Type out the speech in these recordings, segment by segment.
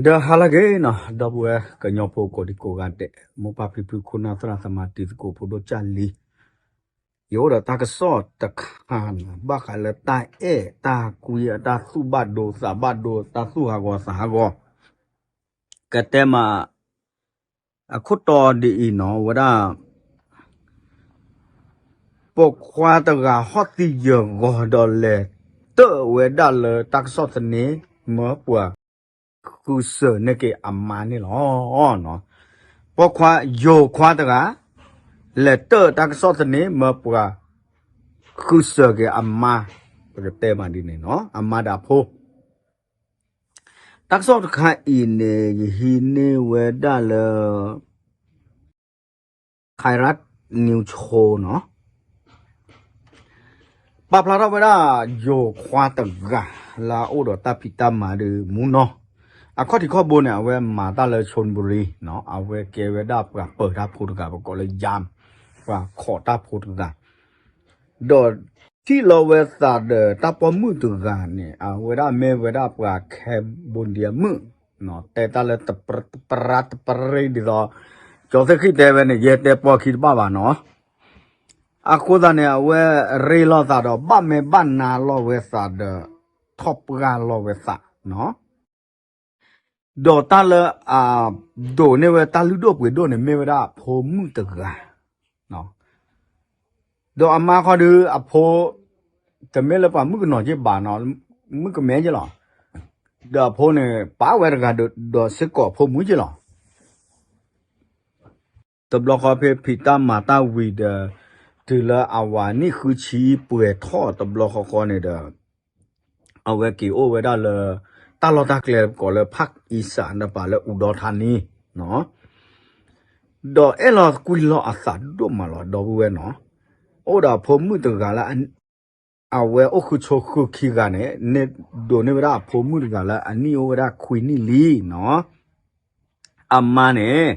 ဒီးဟါလၢအဂ့ၤနီၤ ဒီပုၢ်ဝဲၢ်ကညီဖိကိးဒံကိးဂၤဒဲး မိၢ်ပၢ်ဖံဖု ခိၣ်နၢ်သရၣ်သမါ တံၤသကိးဖိဒိၣ်ကၢ်လံ, ယအိၣ်ဒီးတၢ်ကစီၣ်တခါနီၤ ဘၣ်ဃးလၢတၢ်အဲၣ်တၢ်ကွံ တၢ်သူၣ်ဘၣ်ဒိသးဘၣ်ဒိ တၢ်သူၣ်ဟးဂီၤသးဟးဂီၤ, ကတဲမး အခိၣ်တီဒ်အံၤနီၤ ဝဲဒၣ် ပိာ်ခွါတဂၤဟီၣ်သံယၢၤဂီၤဒီးလဲၤတၢၣ်ဝဲဒၣ်လၢတၢ်ကစီၣ်သန့ မၢပှၤဃုစၢၤန့ၢ်က့ၤအမါန့ၣ်လီၤ. ပိာ်ခွါယိၤခွါတဂၤ လဲၤတၢၣ်တၢ်ကစီၣ်သန့ မၢပှၤဃုစၢၤက့ၤအမါ, ပကတဲမးဒ်န့ၣ်နီၤ အမါဒီးအဖိ တၢ်ကစီၣ်တခါအံၤန့ၣ် ယဟံးန့ၢ်ဝဲဒၣ်လၢ Kairat News Show နီၤ, ပာ်ဖျါထီၣ်ဝဲဒၣ် ယိၤခွါတဂၤ လၢအအိၣ်ဒီးတၢ်ဖံးတၢ်မၤဒီးမူနီၤ, အခီၣ်ထံးခီၣ်ဘိန့ၣ် အဝဲမၤတၢ်လၢ Chonburi နီၤ, အဝဲကဲဝဲဒၣ်ပှၤပၢၤတၢ်ဖိတဂၤ ပကိးလၢ ယၢမ် ပှၤခိးတၢ်ဖိတဂၤ ဒီးထံၣ်လီၤဝဲသးဒီးတၢ်ပိာ်မုၣ်တဂၤန့ၣ် အဝဲဒၣ်မ့ၢ်ဝဲဒၣ်ပှၤ Cambodia မုၣ်, တဲတၢ်လၢတပရၢတပရ့ဒ်သိး ကၠီသ့ၣ်ဃံၣ်တဲဝဲန့ၣ် ယဲတဲပိာ်ခံတဘၣ်ဘၣ်နီၤ, အဃိသတးန့ၣ် အဝဲရ့လိာ်သးဒီးဘၣ်မဲာ်ဘၣ်နါလိာ်ဝဲသးဒီး ထီၣ်ပှၢ်လိာ်ဝဲသးနီၤ ဒီးတၢ်လၢအဒိးန့ၢ်ဝဲတၢ်လုၢ်ဒိၣ်ပှ့ၤဒိၣ်န့ၣ် မ့ၢ်ဝဲဒၣ်အဖိမုၣ်တဂၤ, ဒီးအမါခီဒုးအဖိ တမ့ၢ်လၢပှၤမုၣ်ကနီၤက့ဘၣ်နီၤ, မုၣ်ကမဲက့လီၤ, ဒီးအဖိန့ၣ် ပာ်ဝဲတဂၤဒီးစ့ၢ်ကီးအဖိမုၣ်က့လီၤ. တဘျီဃီဖဲဖံးတၢ်မၤတၢ်ဝံၤဒီး တုၤလၢအဝၤနံၣ်ဃုဆံပှဲၤထီၣ်တဘျီဃီဃီန့ၣ်ဒီး အဝဲက့ၤအိၣ်ဝဲဒၣ်လၢ တၢ်လီၢ်တၢ်ကျဲကိးလၢ ဖၣ်အံစး နပာ်လၢအူဒီထါနံ ဒီးအဲၣ်လီၤကွံလီၤအသးဒိၣ်မးလီၤ ဒီပုၢ်ဝဲၢ်နီၤ, အိၣ်ဒီးအဖိမုၣ်တဂၤလၢ အဝဲအိၣ်ဃုဆိဃုခံဂၤန့ၣ် န့ၢ်ဒိးန့ၢ်ဝဲဒၣ်အဖိမုၣ်တဂၤလၢအနံၣ်အိၣ်ဝဲဒၣ်ခွံနံၣ်လံနီၤ, အမါန့ၣ်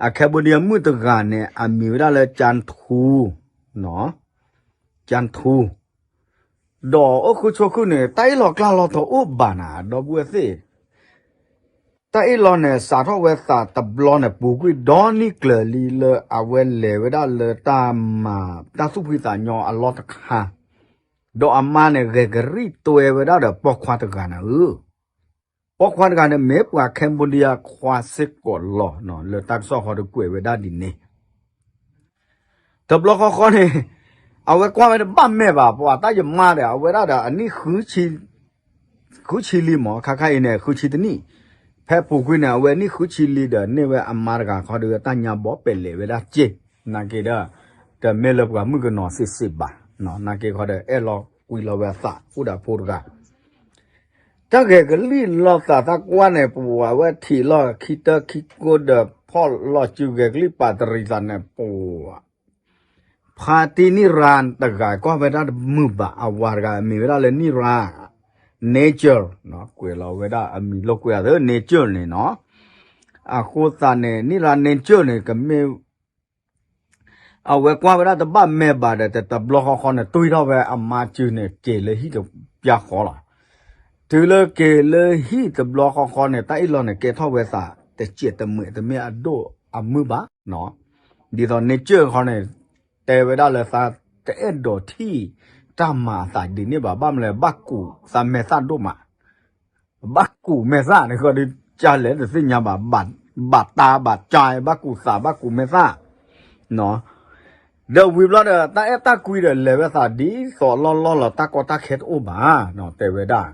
အ Cambodia မုၣ်တဂၤန့ၣ် အမံၤဝဲဒၣ်လၢ ကၠၣ်ထူ ကၠၣ်ထူ ဒီးအိၣ်ဃုဆိဃုန့ၣ် တၢ်အ့ၣ်လိာ်ကျါလိာ်တအိၣ်ဘၣ်နၤ ဒီပုၢ်ဝဲၢ်သ့ၣ်, တၢ်အ့ၣ်လိာ်န့ၣ် စးထီၣ်ဝဲသးတဘျီန့ၣ် ပူၤကွံာ်ဒီနံၣ်ကျၢၤလံလၢအဝဲလဲၤဝဲဒၣ်လၢတၢ်မၤတၢ်သူၣ်ဖှံသးညီအလီၢ်တခါ, ဒီးအမါန့ၣ် ဂဲၤကရံၣ်တွဲဝဲဒၣ်ဒီးပိာ်ခွါတဂၤနၤဧၢ ပိာ်ခွါတဂၤန့ၣ် မ့ၢ်ပှၤ Cambodia ခွါစ့ၢ်ကီးလီၤ, လၢတၢ်ကစီၣ်ဃီဒီးကွဲးဝဲဒၣ်ဒ်န့ၣ်, တဘျီဃီဃီန့ၣ် အဝဲကွၢ်ဝဲတဘၣ်မဲာ်ဘၣ် ပှၤတၢ်ယမါဒီး အဝဲဒၣ်ဒီးအနံၣ် ဃုဆံလံမး ခါခါအံၤန့ၣ် ဃုဆံတနံၣ်, ဖဲပူၤကွံာ်န့ၣ် အဝဲနံၣ်ဃုဆံလံဒီး န့ၢ်ဝဲအမါတဂၤခီဒီး တၢ်ညါဘီပဲာ်လဲၤဝဲဒၣ်စ့ၢ်, နာ်က့ဒီး တမ့ၢ်လၢပှၤမုၣ်ကနီၤသ့စ့ဘၣ်, နာ်က့ခီဒီး အဲၣ်လီၤကွံလီၤဝဲအသး အိၣ်ဒီးဖိတဂၤ တၢ်ဂဲၤကလံၣ်လိာ်သးသးကွၢ်န့ၣ် ပဝဲထံၣ်လီၤခံတၢခံကိဒီးဖီၣ်လီၤစုဂဲၤကလံၣ်ပာ်တရံးသးန့ၣ် ပဝဲ ဖါတံၢ်နံၣ်ရၤတဂၤ ကွၢ်ဝဲဒၣ်တမုာ်ဘၣ် အဝၤတဂၤအမံၤဝဲဒၣ်လၢနံၣ်ရၤ Nature ကွဲးလီၤဝဲဒၣ်အမံၤလိာ်ကွဲအသး Nature န့ၣ်နီၤ, အဃိသတးန့ၣ် နံၣ်ရၤ Nature န့ၣ် ကမ့ၢ် အဝဲကွၢ်ဝဲဒၣ်တဘၣ်မဲာ်ဘၣ်ဒီး တဘျီဃီဃီန့ၣ် တွံၢ်ထီၣ်ဝဲအမါစုန့ၣ် က့ၤလၢဟံၣ်တပျၢ်ဃီလီၤ. တုၤလၢက့ၤလၢဟံၣ်တဘျီဃီဃီန့ၣ် တၢ်အ့ၣ်လိာ်န့ၣ် ကဲထီၣ်ဝဲသး တစဲးတမှဲး တမ့ၢ်အဒိၣ်အမုၢ်ဘၣ်နီၤ, ဒ်သိး Nature ဃီန့ၣ် တဲဝဲဒၣ်လၢသးတအဲၣ်ဒိးထံၣ်တၢ်မၤအသးဒ်န့ၣ်ဘၣ် ဘၣ်မနုၤလဲၣ် ဘၣ်ကူးသးမဲာ်သၣ်ဒိၣ်မး ဘၣ်ကူးမဲာ်သၣ်န့ၣ်ဃီဒီး ကလဲၣ်တသ့ၣ်ညါဘၣ် ဘၣ်တၢ်ဘၣ်ကၢ ဘၣ်ကူးသးဘၣ်ကူးမဲာ်သၣ်, ဒီးဝံၤဘျီဒီး တၢ်အဲၣ်တၢ်ကွံဒီး လဲၤဝဲသးဒ်သိးလီၢ်လီၢ်လီၤ တၢ်ကီတၢ်ခဲတအိၣ်ဘၣ် တဲဝဲဒၣ်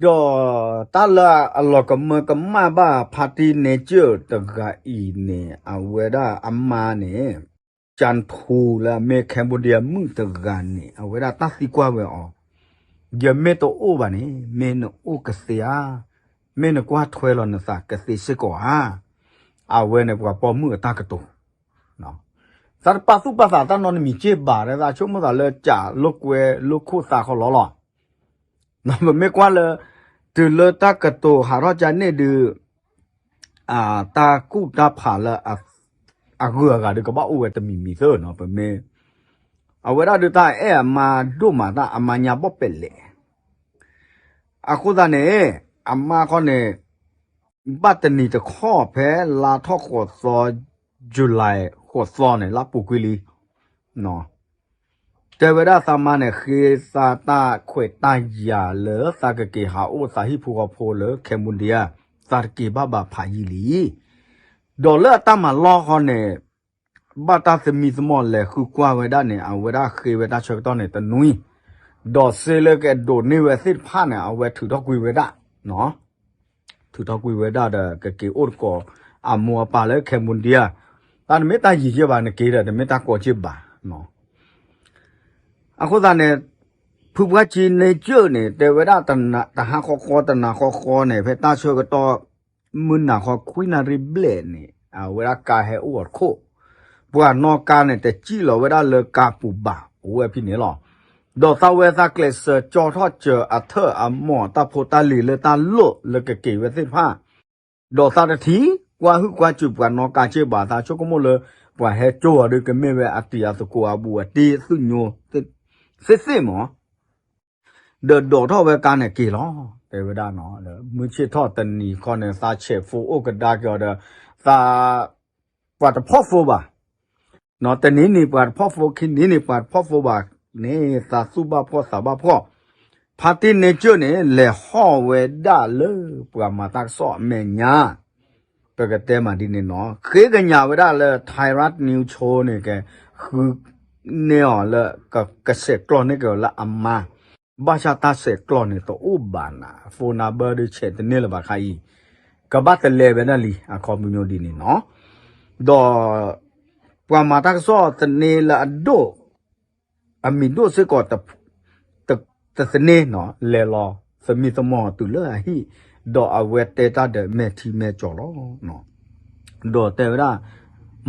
ဒီးတၢ်လၢအလီၤကမၢကမၣ်ဘၣ် ဖါတံၢ် Nature တဂၤအံၤန့ၣ် အဝဲဒၣ်အမါန့ၣ် ကၠၣ်ထူလၢအမ့ၢ် Cambodia မုၣ်တဂၤန့ၣ် အဝဲဒၣ်တၢ်သံကွၢ်ဝဲအီၤ, ယမ့ၢ်တအိၣ်ဘၣ်န့ၣ် မ့ၢ်နအိၣ်ကသ့ဧါ, မ့ၢ်နကွၢ်ထွဲလီၤနသးကသ့စ့ၢ်ကီးဧါ, အဝဲန့ၣ်ပှၤပိာ်မုၣ်အတၢ်ကတိၤ သးတပာ်သူၣ်ပာ်သးတၢ်နီတမံၤက့ဘၣ် သးဆိကမိၣ်သးလၢကးလိာ်ကွဲလိာ်ခိၣ်သးဃီလီၤလီၤ. ပမ့ၢ်ကွၢ်လၢ တုၤလၢတၢ်ကတိၤဟးထီၣ်ကန့ၣ်ဒုး တၢ်ကူၣ်တၢ်ဖးလၢ အဂုၤအဂၤဒုးကဘၣ်အိၣ်ဝဲတမံၤမံၤသၢနီၤ ပမ့ၢ် အဝဲဒၣ်ဒုးတၢ်အဲၣ်အမါဒိၣ်မး တၢ်အမါညါဘီၣ်ပဲာ်လဲၣ် အဃိသတးန့ၣ် အမါခီန့ၣ် ဘၣ်တနံၤတခီၣ်ဖဲလါထီၣ်ဃိးသီ July ဃိးသီန့ၣ် လါပူၤကွံာ်လံ တဲဝဲဒၣ်သးမါန့ၣ် ဃ့သးတၢ်ခွဲးတၢ်ယာ်လၢသးကက့ၤဟးအိၣ်သးဟံၣ်ဖိဃီဖိလၢ Cambodia သးတက့ၤဘၣ်ဘၣ်ဖးယံာ်လံ. ဒီးလၢအတၢ်မၤလီၢ်ခီန့ၣ် ဘၣ်တၢ်သမံသမိးလဲၤဃုကွၢ်ဝဲဒၣ်န့ၣ် အဝဲဒၣ်ဃ့ဝဲတၢ်ဆၢကတီၢ်န့ၣ်တနွံ, ဒီးစ့လၢကဒိးန့ၢ်ဝဲသ့ၣ်တဖၣ်န့ၣ် အဝဲထုးထီၣ်ကွံာ်ဝဲဒၣ် ထုးထီၣ်ကွံာ်ဝဲဒၣ်ဒီး ကက့ၤအိၣ်သကိးအမိၢ်အပၢ်လၢ Cambodia, တၢ်တမ့ၢ်တၢ်ယံာ်က့ဘၣ်နက့ၤဒီး တမ့ၢ်တၢ်ကိးက့ဘၣ်. အဃိသတးန့ၣ် ဖုပှၢ်ကၠံန့ၢ်ကၠၢၣ်န့ၣ် တဲဝဲဒၣ်တဟါဃီဃီတနၤဃီဃီန့ၣ် ဖဲတၢ်ဆၢကတီၢ် မုၢ်နၤဃီခွံနၣ်ရံၣ်ဘျဲၣ်န့ၣ် အဝဲဒၣ်ကါဟဲအိၣ်အီၤတခိၣ်, ပှၤနီၣ်ကါန့ၣ် တစံၣ်လီၤဝဲဒၣ်လၢကါပူၤဘၣ် အိၣ်ဝဲဖဲန့ၣ်လီၤ. ဒီးသးဝဲသးကျဲးစၢးကၠီထီၣ်စၢၤအထၢၣ်အမီၢ်တၢ်ဖိတၢ်လံၤလၢတၢ်လီၢ်လၢကက့ၤဝဲသ့ၣ်တဖၣ် ဒီးသးတထံၣ် ကွၢ်ဟုၣ်ကွၢ်စူၣ်ပှၤနီၣ်ကါက့ဘၣ် သးဆိကမိၣ်လၢ ပှၤဟဲကၠီအီၤဒီးကမ့ၢ်ဝဲအတံၤအသကိးအဘူးအတံၢ်သူၣ်ညိသ့ၣ်သ့ၣ်မး ဒီးဒိးထီၣ်ဝဲကါန့ၣ်က့ၤလီၤ တဲဝဲဒၣ်နီၤ. မုၢ်ဆ့ၣ်ထီၣ်တနံၤခီန့ၣ် သးဆဲးဖိအိၣ်ကဒါက့ၤအီၤဒီး သး ပှၤတဖီၣ်ဖိဘၣ်, တနံၤန့ၣ်ပှၤတဖီၣ်ဖိ ခံနံၤန့ၣ်ပှၤတဖီၣ်ဖိဘၣ်န့ၣ် သးသူၣ်ဘၣ်ဖှီၣ်သးဘၣ်ဖှီၣ်, ဖါတံၢ်န့ၢ်ကၠၢၣ်န့ၣ် လဲၤဟီၣ်ဝဲဒၣ်လၢပှၤမၤတၢ်ကစီၣ်အမဲာ်ညါ ပကတဲမးဒ်န့ၣ်နီၤ ဃ့ကညးဝဲဒၣ်လၢ Thai Rat News Show န့ၣ် ကဃုန့ၢ်အီၤလၢ ကဆဲးကျိးန့ၢ်က့ၤအီၤလၢအမါ, ဘၣ်ဆၣ်တၢ်ဆဲးကျိးန့ၣ်တအိၣ်ဘၣ်နၤ phone number ဒုးဆဲးတန့ၢ်လၢၤဘၣ်ခါအံၤ, ကဘၣ်တလဲၤဝဲဒၣ်လံ အခီပညီဒ်န့ၣ်နီၤ, ဒီး ပှၤမၤတၢ်ကစီၣ်သန့လၢအဒိၣ် အမံၤဒိၣ်စ့ၢ်ကီး တသန့နီၤ လဲၤလီၤ သမံသမိးတုၤလၢအဟံၣ်, ဒီးအဝဲတဲတၢ်ဒီးမဲာ်ထံမဲာ်ကၠီၤလီၤ. ဒီးတဲဝဲဒၣ်,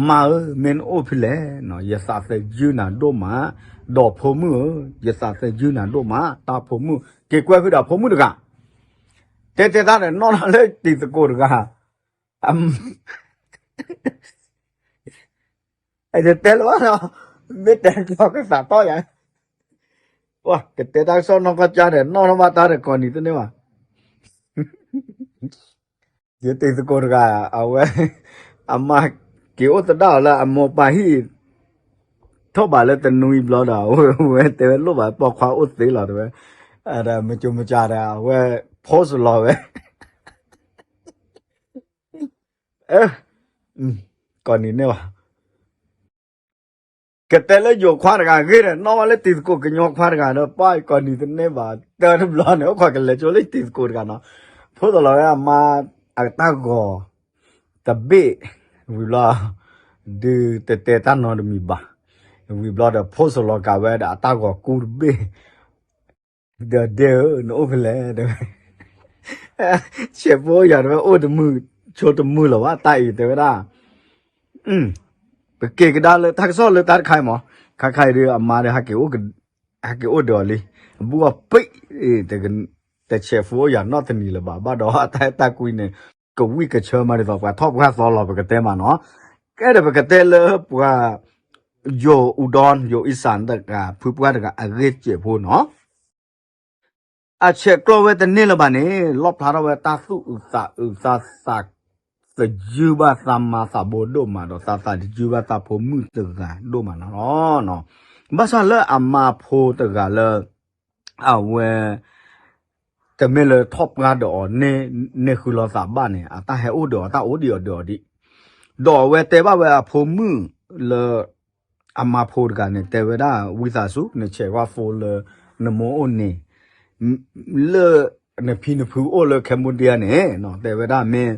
မါဧၢ, မ့ၢ်နအိၣ်ဖဲလဲၣ်, ယသးသယုၢ်နၤဒိၣ်မး, ဒီးဖိမုၣ်ဧၢ, ယသးသယုၢ်နၤဒိၣ်မး, တၢ်ဖိမုၣ်, က့ၤကွဲဖုဒီးဖိမုၣ်တဂၤ, တဲတဲတၢ်ဒီးနီၣ်ထီၣ်လၢတံၤသကိးတဂၤ တဲလၢၤဘၣ်နီၤ, မ့ၢ်တဲကျီကသးတီၢ်ယၤ, ကတဲတၢ်ကစီၣ်နီၢ်ကီၢ်ကၠါဒီးနီၣ်ထီၣ်ဘၣ်တၢ်တကိးနံၤသန့ဘၣ်, ယတံၤသကိးတဂၤ အဝဲ, အမါက့ၤအိၣ်သဒၣ်အီၤလၢအမိၢ်ပၢ်ဟံၣ် ထီၣ်ဘးလၢတနွံဘျီဒီး အဝဲတဲဝဲလိၣ်ဘၣ်ပိာ်ခွါအိၣ်သ့လီၤတဲဝဲ, ဒီးမုကၠိမုကၠါဒီး အဝဲ post လီၤဝဲ ကိးနံၤန့ၣ်ဘၣ်, ကတဲလၢယိၤခွါတဂၤဂ့ၤဒီး နီၣ်ဝဲလၢတံၤသကိးကညီခွါတဂၤဒီး ပၢ်ကိးနံၤသန့ဘၣ် တၢ်တဘျီန့ၣ် အိၣ်ခိးကလဲၤကၠိလၢတံၤသကိးတဂၤနီၤ, ဖိသလီၤဝဲအမါ အတၢ်ဂီၤ တဘ့ၣ်, ဝံၤဘျီ ဒုးတတဲတၢ်နီတမံၤဘၣ်, ဝံၤဘျီဒီး post လီၤကးဝဲဒီးအတၢ်ဂီၤကူတဘ့ၣ် ဒီးဒဲဧၢ နအိၣ်ဖဲလဲၣ်တဲဝဲ, ဆဲးဖိယၤတဲဝဲ အိၣ်တမုာ် ဆိတမုာ်လၢၤဘၣ် တၢ်အံၤတဲဝဲဒၣ်, ပက့ၤကဒါလၢတၢ်ကစီၣ်လၢတၢ်တခါအံၤမး, ခါခါအံၤဒီး အမါဒီး ဟဲက့ၤအိၣ်ဒီးအီၤလံ, အဘူၣ်အီၣ်ပံး, တဆဲးဖိယၤနီတနံၤလၢၤဘၣ်, ဘၣ်ဒီးအတၢ်အဲၣ်တၢ်ကွံန့ၣ် ကဝံၣ်ကဆၢမးဒ်သိး ပှၤထီၣ်ပှၢ်သီလီၤ ပကတဲမးနီၤ, ကဲဒီးပကတဲလၢပှၤ ယိၤအူဒီ ယိၤအံစၣ်တဂၤ ဖုပှၢ်တဂၤအဂ့ၢ်စဲးဖိနီၤ အဆဲးကျိးဝဲတန့ၢ်လၢၤဘၣ်န့ၣ် လီၣ်ဖျါထီၣ်ဝဲတၢ်သူၣ်အုးသးအုး သးသးသယုၢ်ဘၣ်သးမါသးဘိဒိၣ်မးဒီး သးသးတယုၢ်ဘၣ်သးဖိမုၣ်တဂၤဒိၣ်မးန့ၣ်လီၤ. ဘၣ်ဆၣ်လၢအမါဖိတဂၤလၢ အဝဲ တမ့ၢ်လၢထီၣ်ပှၢ်ဒီးအီၤ န့ၢ်ဃုလီၤသးဘၣ်န့ၣ် အတၢ်ဟဲအိၣ်ဒီးအီၤ တၢ်အိၣ်ဒံးအီၤဒံးအီၤဒံး, ဒီးအဝဲတဲဘၣ်ဝဲအဖိမုၣ်လၢ အမါဖိတဂၤန့ၣ် တဲဝဲဒၣ် ဝံသးစူၤ နဆဲးကွၢ်ဖိလၢနမိၢ်အိၣ်န့ၣ် လၢနဖံနဖုအိၣ်လၢ Cambodia န့ၣ် တဲဝဲဒၣ်မ့ၢ်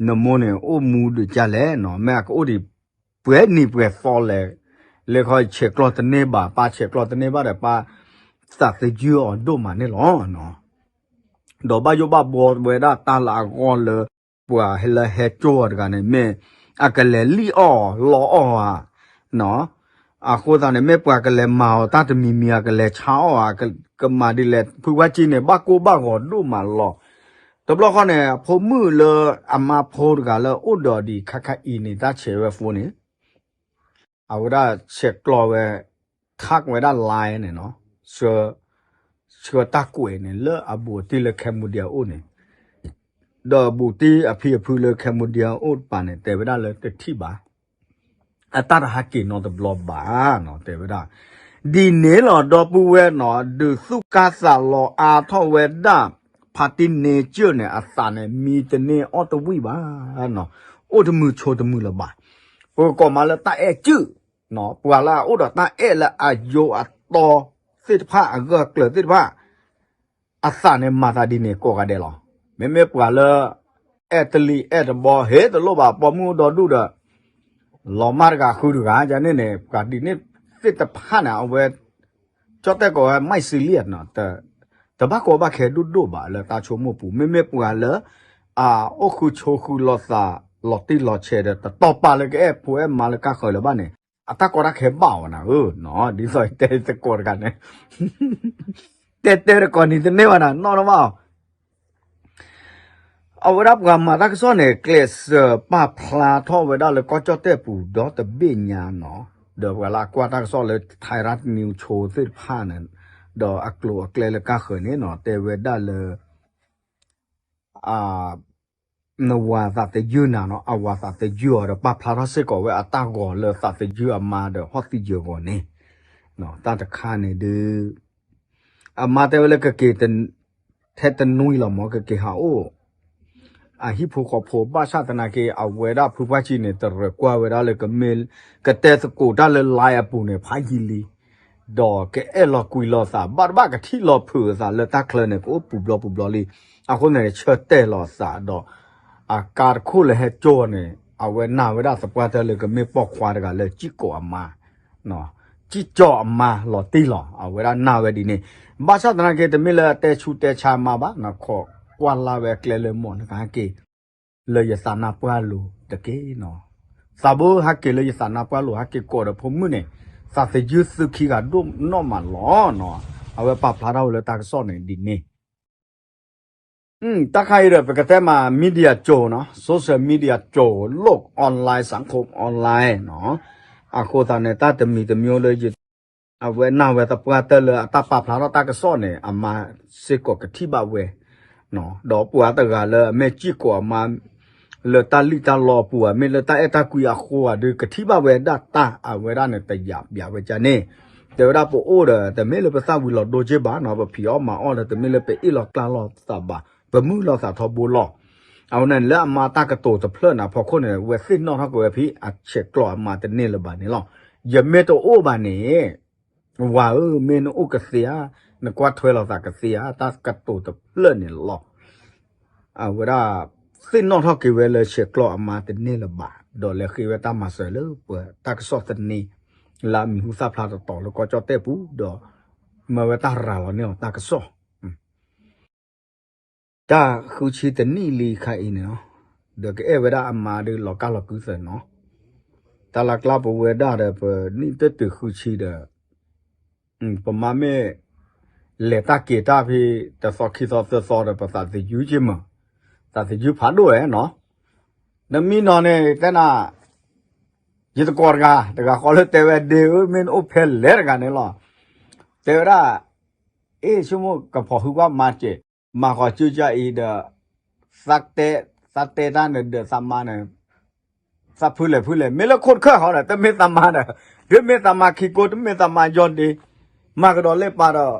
နမိၢ်န့ၣ် အိၣ်မူဒုးကလဲၣ်နီၤ, မ့ၢ်အကအိၣ်ဒံးပှဲၤနံၤပှဲၤသီလဲၣ်, လၢခီဆဲးကျိးတန့ၢ်ဘၣ်, ပၢ်ဆဲးကျိးတန့ၢ်ဘၣ်ဒီး ပၢ်သးသယုၢ်အီၤဒိၣ်မးန့ၣ်လီၤ. ဒီးဘၣ်ယိၣ်ဘၣ်ဘှီဝဲဒၣ်တၢ်လၢအဂီၢ်လၢ ပှၤလၢဟဲကၠိအီၤတဂၤန့ၣ် မ့ၢ်အကလဲၤလံၣ်အီၣ်လီအီၣ်ဧါ, အဃိသတးန့ၣ် မ့ၢ်ပှၤကလဲၤမၤအီၤတၢ်တမံၤမံၤ အကလဲၤဆါအီၣ်ဧါ, ကမၤဒ်လဲၣ်, ဖုဝဲကၠံန့ၣ် ဘၣ်ကိၢ်ဘၣ်ဂီၤဒိၣ်မးလီၤ. တဘျီဃီန့ၣ် အဖိမုၣ်လၢအမါဖိတဂၤလၢအိၣ်ဒီးအီၤဒံးခါခါအံၤန့ၣ် တၢ်ဆဲးဝဲဖိန့ၣ် အဝဲဒၣ်ဆဲးကျိးဝဲ tag ဝဲဒၣ် line န့ၣ်နီၤ, ဆှၢ ဆှၢတၢ်ကွဲးန့ၣ် လၢအဘူးအတံၢ်လၢ Cambodia အိၣ်န့ၣ်, ဒီးဘူးတံၢ်အဖံအဖုလၢ Cambodia အိၣ်တပၤန့ၣ် တဲဝဲဒၣ်လၢတထံၣ်ဘၣ် အတၢ်တဟးက့ၤနီတဘျီဘၣ်နီၤ တဲဝဲဒၣ်. ဒ်န့ၣ်လီၤ ဒီပုၢ်ဝဲၢ်နီၤ ဒုးသူၣ်ကါသးလီၤအါထီၣ်ဝဲဒၣ် ဖါတံၢ်န့ကၠၢၢ်န့ၣ် အသးန့ၣ် မံတန့ၢ်အီၣ်တဝံၣ်ဘၣ်နီၤ, အိၣ်တမုာ်ဆိးတမုာ်လၢၤဘၣ်. ပကကိးမးလၢတၢ်အဲၣ်ကုၢ်နီၤ, ပှၤလၢအအိၣ်ဒီးတၢ်အဲၣ်လၢအယိအတီသ့ၣ်တဖၣ် အဂၢၢ်အကျၢၤသ့ၣ်တဖၣ် အသးန့ၣ်မၤသးဒ်န့ၣ်ကိးဂၤဒဲးလီၤ. မ့မ့ၢ်ပှၤလၢ အဲၣ်တလံၤအဲၣ်တဘီ ဟ့ၣ်တလိၣ်ဘၣ် ပိာ်မုၣ်အိၣ်ဒီဒူၣ်ဒီး လီၤမၢ်တဂၤဃုတဂၤ ယန့ၣ်န့ၣ် ပှၤဒ်န့ၣ်သ့ၣ်တဖၣ်န့ၣ် အဝဲ ကၠီၣ်တဲၣ်ကိးဝဲ မၢ်စံလံနီၤ, တဘၣ်ကီဘၣ်ခဲဒိၣ်ဒိၣ်ဘၣ်လၢတၢ်ဆိကမိၣ်ပူၤ မ့မ့ၢ်ပှၤလၢ အအိၣ်ဃုဆိဃုလီၤသး လီၤတံၢ်လီၤဆဲးဒီး တတီၤပာ်လၢကအဲၣ်ဖိအဲၣ်မါလၢကါဃၢၤလၢၤဘၣ်န့ၣ် အတၢ်ကီတၢ်ခဲဘၣ်အီၤနၤဧၢနီၤ, ဒ်သိးတဲသကိးတဂၤန့ၣ် တဲတဲတကိးနံၤတန့ၢ်ဘၣ်နၤ နီၢ်နီၢ်ဘၣ်အီၤ အဝဲဒၣ်ပှၤမၤတၢ်ကစီၣ်န့ၣ် ကျဲးစၢးပာ်ဖျါထီၣ်ဝဲဒၣ်လၢကီၢ်ကၠီၣ်တဲၣ်ပူၤဒီတဘ့ၣ်ညါနီၤ, ဒီးပှၤလၢအကွၢ်တၢ်ကစီၣ်လၢ Thairath News Show သ့ၣ်တဖၣ်န့ၣ် ဒီးအကျိၤအကျဲလၢကါဃၢၤန့ၣ်နီၤ တဲဝဲဒၣ်လၢ နဝၤသးသယုၢ်နၤနီၤ, အဝၤသးသယုၢ်အီၤဒီး ပာ်ဖျါထီၣ်စ့ၢ်ကီးဝဲအတၢ်ဂီၤလၢသးသယုၢ်အမါဒီးဟီၣ်သံယၢၤဂီၤန့ၣ်, တၢ်တခါန့ၣ်ဒုး အမါတဲဝဲလၢကက့ၤ ထဲတနွံလီၤမၢ် ကက့ၤဟးအိၣ် အဟံၣ်ဖိဃီဖိ ဘၣ်ဆၣ်သနာ်က့ အဝဲဒၣ်ဖုပှၢ်ကံန့ၣ် တရၢၢ်ကွၢ်ဝဲဒၣ်လၢကမ့ၢ် ကတဲသကိးတၢ်လၢ line အပူၤန့ၣ် ဖးယံာ်လံ ဒီးကအဲၣ်လီၤကွံာ်လီၤသး ဘၣ်တဘၣ်ကထံၣ်လီၤဖုးအသးလၢတၢ်ချၢန့ၣ် ကအိၣ်ပူၤဘျီပူၤဘျီလံ. အဃိန့ၣ် ဆၢတဲာ်လီၤအသးဒီး အကါတခိၣ်လၢဟဲကၠီန့ၣ် အဝဲနာ်ဝဲဒၣ်သပှၢ်တၢၢ်လၢကမ့ၢ်ပိာ်ခွါတဂၤလၢကံၣ်ကိးအမါ ကံၣ်ကၠီအမါလီၤတံၢ်လီၤ အဝဲဒၣ်နာ်ဝဲဒ်န့ၣ်. ဘၣ်ဆၣ်သနာ်က့ တမ့ၢ်လၢအတဲဆူးတဲဆါမါဘၣ်နီၤ, ခိးကွၢ်လၢ်ဝဲအကျဲလၢ မ့ၢ်နကဟဲက့ၤ လၢယသးနါပှၢ်လိၤတက့ၢ်နီၤ. သးဘိဟဲက့ၤလၢယသးနါပှၢ်လိၤ ဟဲက့ၤကိးဒီးဖိမုၣ်န့ၣ် သးသယုၢ်သုခံဂၤဒိၣ်နီၢ်မးလီၤနီၤ. အဝဲပာ်ဖျါထီၣ်ဝဲလၢတၢ်ကစီၣ်န့ၣ်ဒ်န့ၣ် တၢ်ခါအံၤဒီး ပကတဲမး media ကၠိနီၤ, social media ကၠိ โลกออนไลน์ สังคมออนไลน์ နီၤ. အဃိသတးန့ၣ် တၢ်တမံၤတမံၤလၢ အဝဲနာ်ဝဲသပှၢ်တၢၢ်လၢအတၢ်ပာ်ဖျါထီၣ်တၢ်ကစီၣ်န့ၣ် အမါစ့ၢ်ကီးကထံၣ်ဘၣ်ဝဲ ဒီးပှၤတဂၤလၢအမ့ၢ်ကံၣ်ကိးအမါ လၢတၢ်လံၣ်တၢ်လီအပူၤ မ့ၢ်လၢတၢ်အဲၣ်တၢ်ကွံအဃိ အဒုးကထံၣ်ဘၣ်ဝဲဒၣ်တၢ် အဝဲဒၣ်န့ၣ် တယာ်ပၠးဝဲကန့ၣ် တဲဝဲဒၣ်ပအိၣ်ဒီး တမ့ၢ်လၢပသၣ်ဝံၤလီၤဒိက့ၢ်ဘၣ်နီၤ, ပဖံးအီၣ်မၤအီၣ်ဒီး တမ့ၢ်လၢပအ့ၣ်လီၤကျါလီၤသးဘၣ်, ပမုာ်လီၤသးထီဘိလီၤ. အဝဲန့ၣ် လၢအမါတၢ်ကတိၤတဖျၢၣ်န့ၣ်အဖီခိၣ်န့ၣ် ဝဲသ့ၣ်နီၣ်ထီၣ်က့ၤဝဲဖဲ အဆဲးကျိးအမါတန့ၢ်လၢၤဘၣ်န့ၣ်လီၤ. ယမ့ၢ်တအိၣ်ဘၣ်န့ၣ် ဝၤဧၢ မ့ၢ်နအိၣ်ကသ့ဧါ, နကွၢ်ထွဲလီၤသးကသ့ဧါ, တၢ်ကတိၤတဖျၢၣ်န့ၣ်လီၤ. အဝဲဒၣ် သ့ၣ်နီၣ်ထီၣ်က့ၤဝဲလၢဆဲးကျိးအမါတန့ၢ်လၢၤဘၣ်, ဒီးလဲၤဃ့ဝဲတၢ်မၤစၢၤလၢပှၤတၢ်ကစီၣ်သန့ လၢအမံၤဟူသၣ်ဖျါတတီၤလၢကီၢ်ကၠီၣ်တဲၣ်ပူၤဒီး မၢဝဲတၢ်ရၤလီၤန့ၢ်အီၤတၢ်ကစီၣ် တၢ်ဃုဆံတနံၣ်လံခါအံၤန့ၣ်နီၤ, ဒီးကအဲၣ်ဝဲဒၣ်အမါဒီးလီၤကၢ်လီၤကုသၢနီၤ, တၢ်လၢကျါပဝဲဒၣ်ဒီး ပနံၣ်တတုၤဃုဆံဒီး ပမါမ့ၢ် လဲၤတၢ်က့ၤတၢ်ဖဲ တသီခံသီသၢသီဒီး ပသးသယုၢ်က့မး, သးသယုၢ်ဖးဒိၣ်ဝဲနီၤ, နမံနီၤန့ၣ် တဲနၤ ယသကိးတဂၤ တဂၤဃီလၢတဲဝဲဒ့ဧၢ မ့ၢ်နအိၣ်ဖဲလဲၣ်တဂၤန့ၣ်လီၤ, တဲဝဲဒၣ် အ့ၣ် ဆိကမိၣ်ကဖီၣ်ဟုကွၢ်မါစဲး, မၤဃီၤစုကအံၤဒီး သးတဲ သးတဲတၢ်န့ၣ်ဒီးသးမါန့ၣ် သးဖုလဲၣ်ဖုလဲၣ် မ့ၢ်လၢခိၣ်တခၢၣ်ဃီဒီး တမ့ၢ်သးမါဒီး တမ့ၢ်သးမါခံကိ တမ့ၢ်သးမါယီၢ်ဒ့ မၤကဒီးလၢပၢ်ဒီး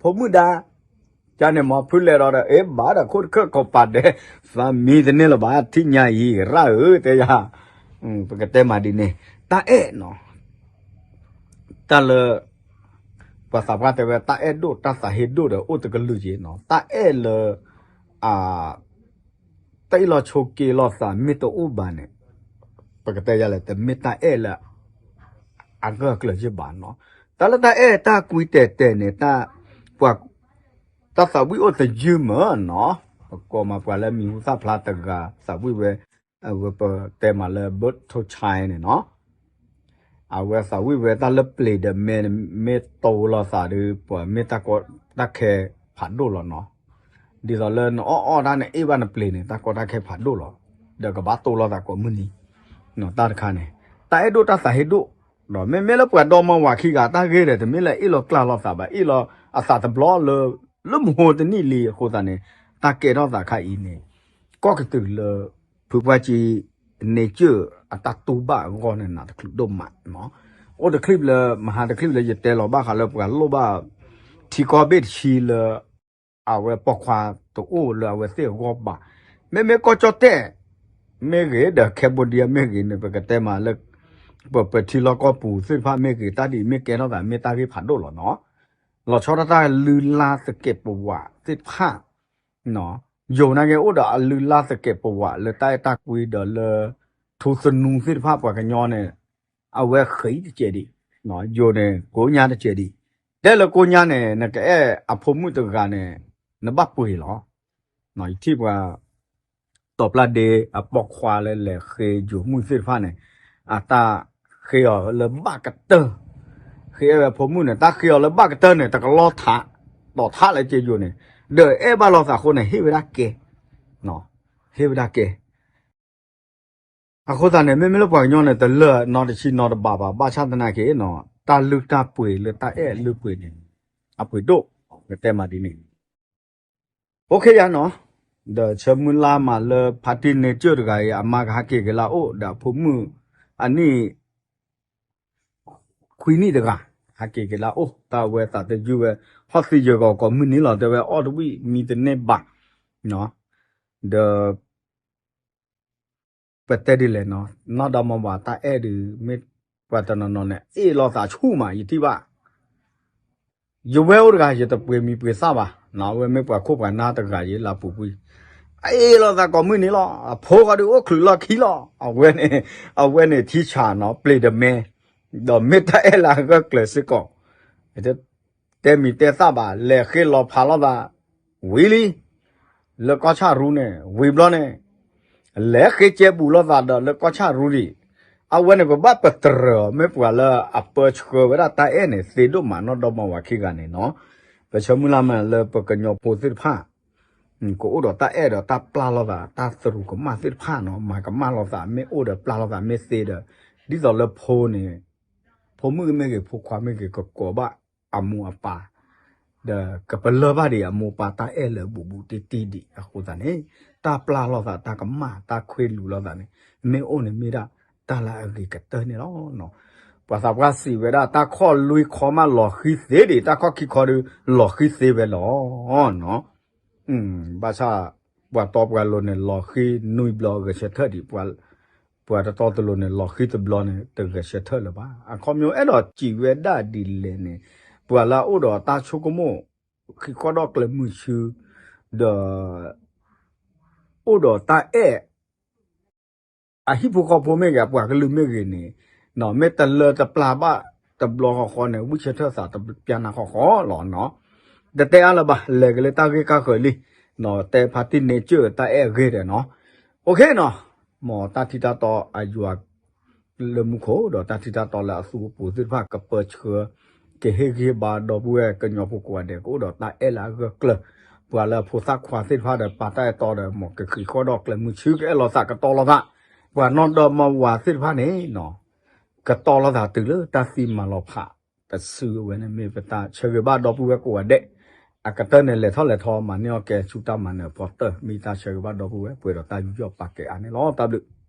ဖိမုၣ်ဒါ ကန့ၣ်မ့ၢ်ဖုလဲၣ်ဒီး အ့ၣ် ဘၣ်ဒီးခိၣ်တခၢၣ်ခိၣ်ပာ်ဒဲး သးမံတန့ၢ်လၢၤဘၣ် ထံၣ်ညါအံၤ ရၣ်ဧၢ တဲယၤ, ပကတဲမးဒ်န့ၣ် တၢ်အဲၣ်နီၤ တၢ်လၢ ပှၤသးပှၢ်တဲဝဲ တၢ်အဲၣ်ဒိၣ်တၢ်သးဟ့ဒိၣ်ဒီး အိၣ်တကလုာ်က့နီၤ, တၢ်အဲၣ်လၢ အ တၢ်အ့ၣ်လိာ်ဆိးက့လိာ်သးမ့ၢ်တအိၣ်ဘၣ်န့ၣ် ပကတဲယၤလဲၣ် တမ့ၢ်တၢ်အဲၣ်လၢ အဂၢၢ်အကျၢၤယ့ၢ်ဘၣ်နီၤ, တၢ်လၢတၢ်အဲၣ်တၢ်ကွံတဲာ်တဲာ်န့ၣ် တၢ် ပှၤ တၢ်သးဝံၣ်အိၣ်သယုၢ်မးနီၤ, ပကိးမးပှၤလၢမံၤဟူသၣ်ဖျါတဂၤ သးဝံၣ်ဝဲ အဝဲပတဲမးလၢ ဘၢၣ်ထိၣ်ဆဲန့ၣ်နီၤ, အဝဲသးဝံၣ်ဝဲတၢ်လၢပျ့ၤဒီးမဲန့ၣ် မ့ၢ်တိလိာ်သးဒီး ပှၤမ့ၢ်တၢ်ကီတၢ်ခဲဖးဒိၣ်လီၤနီၤ, ဒ်သိးလၢနအီၣ်အီၣ်တၢ်နအ့ၣ်ဘၣ်နပျ့ၤန့ၣ် တၢ်ကီတၢ်ခဲဖးဒိၣ်လီၤ, ဒီးကဘၣ်တိလိာ်သးကိးမုၢ်နံၤ, တၢ်တခါန့ၣ် တၢ်အဲၣ်ဒိၣ်တၢ်သးဟ့ဒိၣ်, ဒီးမ့မ့ၢ်လၢပှၤဒီမါဝၤခံဂၤတၢ်ဂ့ၢ်ဒီး တမ့ၢ်လၢအ့ၣ်လိာ်ကျါလိာ်သးဘၣ် အ့ၣ်လိာ် အသးတဘျီလၢ လၢမဟိတနံၣ်လံအဃိသတးန့ၣ် တၢ်ကဲထီၣ်သးခါအံၤန့ၣ် ကီၢ်ကတုၤလၢ ဖုပှၢ်ကၠံ န့ၢ်ကၢၢ်အတၢ်တူၢ်ဘၣ်အဂီၢ်န့ၣ် နးတချုးဒိၣ်မးနီၤ. အိၣ်တချံၣ်လၢ မဟါတချံၣ်လၢယတဲလီၤဘၣ်ဃးလၢပှၤလိၣ်ဘၣ် ထံကီၢ်ဘ့ၣ်တဆံလၢ အဝဲပိာ်ခွါတအိၣ်လၢအဝဲသ့ၣ်အဂီၢ်ဘၣ်. မ့မ့ၢ်ကီၢ်ကၠီၣ်တဲၣ် မ့ၢ်ဂ့ၤ ဒီး Cambodia မ့ၢ်ဂ့ၤန့ၣ် ပကတဲမးလၢ ပပထံလီၢ်ကီၢ်ပူၤသ့ၣ်တဖၣ်မ့ၢ်ဂ့ၤ တၢ်ဒ်အံၤမ့ၢ်ကဲထီၣ်သး မ့ၢ်တၢ်ဂ့ၢ်ဖးဒိၣ်လီၤနီၤ. လီၤဆီဒၣ်တၢ်လုၢ်လၢ်သကဲးပဝးသ့ၣ်တဖၣ် ယိၤနာ်က့အိၣ်ဒီးအလုၢ်လၢ်သကဲးပဝးလၢတၢ်အဲၣ်တၢ်ကွံဒီးလၢ ထူသနူသ့ၣ်တဖၣ်ပှၤကညီန့ၣ် အဝဲဃ့တကဲးဒံး, ယိၤန့ၣ် ကိးညါတကဲးဒံး, တဲလၢကိးညါန့ၣ် နကအဲၣ်အဖိမုၣ်တဂၤန့ၣ် နဘၣ်ပှ့ၤလီၤ. ယထံၣ်ပှၤ တီၤပျၢ်ဒ့အပိာ်ခွါလၢလဲၤဃ့ယိၤမုၣ်သ့ၣ်တဖၣ်န့ၣ် အတၢ်ဃ့အီၤလၢဘၣ်ကတၢၢ်, ဃ့အဲၣ်ဝဲဖိမုၣ်န့ၣ် တၢ်ဃ့အီၤလၢဘၣ်ကတၢၢ်န့ၣ် တကလီထး, တီၤထးလၢက့ယိၤန့ၣ်, ဒီးအဲၣ်ဘၣ်လိာ်သးအဃိန့ၣ် ဟ့ၣ်ဝဲဒၣ်ကဲ, ဟ့ၣ်ဝဲဒၣ်ကဲ အဃိသတးန့ၣ် မ့မ့ၢ်လၢပှၤကညီန့ၣ် တလၢာ်နီတဆံနီတဘးဘၣ်, ဘၣ်ဆၣ်သနာ်က့နီၤ တၢ်လုၢ်တၢ်ပှ့ၤလၢတၢ်အဲၣ်လုၢ်ပှ့ၤန့ၣ် အပှ့ၤဒိၣ်, ကတဲမးဒ်န့ၣ်, အိၣ်ခ့ယါနီၤ, ဒီးဆၢမုၢ်လၢ်မးလၢဖါတံၢ်န့ၢ်ကၢၢ်တဂၤအံၤ အမါကဟးက့ၤက့ၤလၢအအိၣ် ဒီးအဖိမုၣ်အနံၣ် ခွံနံၣ်တဂၤ ဟးက့ၤက့ၤလၢအအိၣ်, တၢ်ဝဲသးတယုၢ်ဝဲ ဟီၣ်သံယၢၤကီးကိးမုၢ်နံၤလီၤ, တဲဝဲအီၣ်တဝံၣ်မံတန့ၢ်ဘၣ်, ဒီး ပတဲဒ်လဲၣ်နီၤ, နီၢ်ဒီမါဝၤတၢ်အဲၣ်ဒုး မ့ၢ်ပှၤတနီၤနီၤန့ၣ် အ့ၣ်လိာ်သးဆူၣ်မး ယထံၣ်ဘၣ်, ယဝဲအိၣ်တဂၤ ယတပှ့ၤမံၤပှ့ၤသၣ်ဘၣ်, အဝဲမ့ၢ်ပှၤခိၣ်ပှၤနၢ်တဂၤ ယလၢပူၤကွံာ်, အ့ၣ်လိာ်သးကိးမုၢ်နံၤလီၤ, အဖိဃီဒုးအိၣ်ချုးလီၢ်ခံလီၤ, အဝဲန့ၣ်, အဝဲန့ၣ်ထံဆးနီၤ ပျ့ၤတမဲ, ဒီးမ့ၢ်တၢ်အဲၣ်လၢအဂၢၢ်ကျၢၤစ့ၢ်ကီး တဲမံၤတဲသၣ်ဘၣ်, လဲၤဃ့လီၤဖးလိာ်သး, ဝံၤလံ, လၢကီၢ်ဆၣ်ရူန့ၣ် ဝံၤဘျီန့ၣ်, လဲၤဃ့ကဲဘူးလိာ်သးဒီးလၢကီၢ်ဆၣ်ရူဒံး, အဝဲန့ၣ် ပဘၣ်ပတြၢၤအီၤ မ့ၢ်ပှၤလၢအပၢဆှၢဝဲဒၣ်တၢ်အဲၣ်န့ၣ် သ့ဒိၣ်မးနီၢ်ဒီမါဝၤခံဂၤန့ၣ်နီၤ, ပဆၢမုၢ်လၢ်မးလၢပကညီဖိသ့ၣ်တဖၣ် ကအိၣ်ဒီးတၢ်အဲၣ်ဒီးတၢ်ပျၢ်လိာ်သး တၢ်သရူးကမၣ်သ့ၣ်တဖၣ်နီၤ, မၤကမၣ်လိာ်သး မ့ၢ်အိၣ်ဒီးပျၢ်လိာ်သးမ့ၢ်သ့ဒီး, ဒ်သိးလၢဖိန့ၣ်, ဖိမုၣ်မ့ၢ်ဂ့ၤ ဖိခွါမ့ၢ်ဂ့ၤ ကကိးဘၣ်အမိၢ်အပၢ်, ဒီးကပလၢၢ်ဘၣ်ဒံးအမိၢ်ပၢ်တၢ်အဲၣ်လၢအဘူးဘူးတံၢ်တံၢ်ဒံးအဃိသတးန့ၣ်, တၢ်ပျၢ်လိာ်သး တၢ်ကမၣ် တၢ်ခွ့လူၤလိာ်သးန့ၣ်, မ့ၢ်အိၣ်န့ၣ်မ့ၢ်ဒၣ် တၢ်လၢအဂ့ၤကတၢၢ်န့ၣ်လီၤ. ပှၤသးပှၢ်စံးဝဲဒၣ် တၢ်ခီၣ်လွံၢ်ခီမးလီၤဃံသ့ဒံး တၢ်ခီၣ်ခံခီဒုးလီၤဃံသ့ဝဲလီၤ. ဘၣ်ဆၣ် ပှၤတီပှၤလိၤန့ၣ် လီၤဃံနွံဘျီဂဲၤဆၢထၢၣ်ဒံး, ပှၤတတီတလိၤန့ၣ် လီၤဃံတဘျီန့ၣ် တဂဲၤဆၢထၢၣ်လၢၤဘၣ်. အခီပညီအဲၣ်ဒိးစံးဝဲဒၣ်ဒ်လဲၣ်န့ၣ်, ပှၤလၢအအိၣ်ဒီးတၢ်ဆိကမိၣ် ဃံးဃီၣ်ဒီၣ်ကျဲၤမုာ်ဆူ ဒီး အိၣ်ဒီးတၢ်အဲၣ် အဟံၣ်ဖိဃီဖိမ့ၢ်ဂ့ၤ အပှၤကလုာ်မ့ၢ်ဂ့ၤန့ၣ်, မ့ၢ်တလၢတပျၢ်ဘၣ်တဘျီဃီဃီန့ၣ် ဝံၢ်ဆၢထၢၣ်သးတပျၢ်နၤဃီဃီလီၤနီၤ. တတဲအါလၢၤဘၣ် လဲၤက့ၤလၢတၢ်ဂ့ၢ်ကၢ်ဃၢၤလံ, တဲဖါတံၢ်န့ၢ်ကၢၢ်တၢ်အဲၣ်အဂ့ၢ်ဒီးနီၤ. အိၣ်ခ့နီၤ, မ်တၢ်ထံတၢ်တီအယွၤ လၢမူခိၣ် ဒီးတၢ်ထံတၢ်တီလၢအသူအပူၤသ့ၣ်တဖၣ် ကပၢဆှၢ ကဟ့ၣ်ဂံၢ်ဟ့ၣ်ဘါဒီပုၢ်ဝဲၢ်ကညီဖိကိးဂၤဒဲး ကအိၣ်ဒီးတၢ်အဲၣ်လၢအဂၢၢ်ကျၢၤ, ပှၤလၢအဖိသၣ်ခွါသ့ၣ်တဖၣ်ဒီး ပာ်တၢ်အဲၣ်တီဒီး မ်ကဃံးဃီၣ်ဒီၣ်ကျဲၤမုာ်ဆူ ကအဲၣ်လိာ်သးကတီၤလိာ်သး, ပှၤနီၢ်ဒီမါဝၤသ့ၣ်တဖၣ်န့ၣ် ကတီၤလိာ်သးတုၤလၢတၢ်သံမၤလီၤဖးတစု, အဝဲန့ၣ်မ့ၢ်ပတၢ်ဆၢဂ့ၤဘၣ်ဒီပုၢ်ဝဲၢ်ကိးဂၤဒဲး, အကတၢၢ်န့ၣ် လဲၤထီၣ်လဲၤထီ မၤန့ၢ်အီၣ်ကဲဆူတၢ်မၤနၢၤအဖီတၢၢ် မ့ၢ်တၢ်ဆၢဂ့ၤဘၣ်ဒီပုၢ်ဝဲၢ် ပှဲၤဒီးတၢ်ယူးယီၣ်ပာ်ကဲအါန့ၣ်လီၤ. တၢ်ဘျုး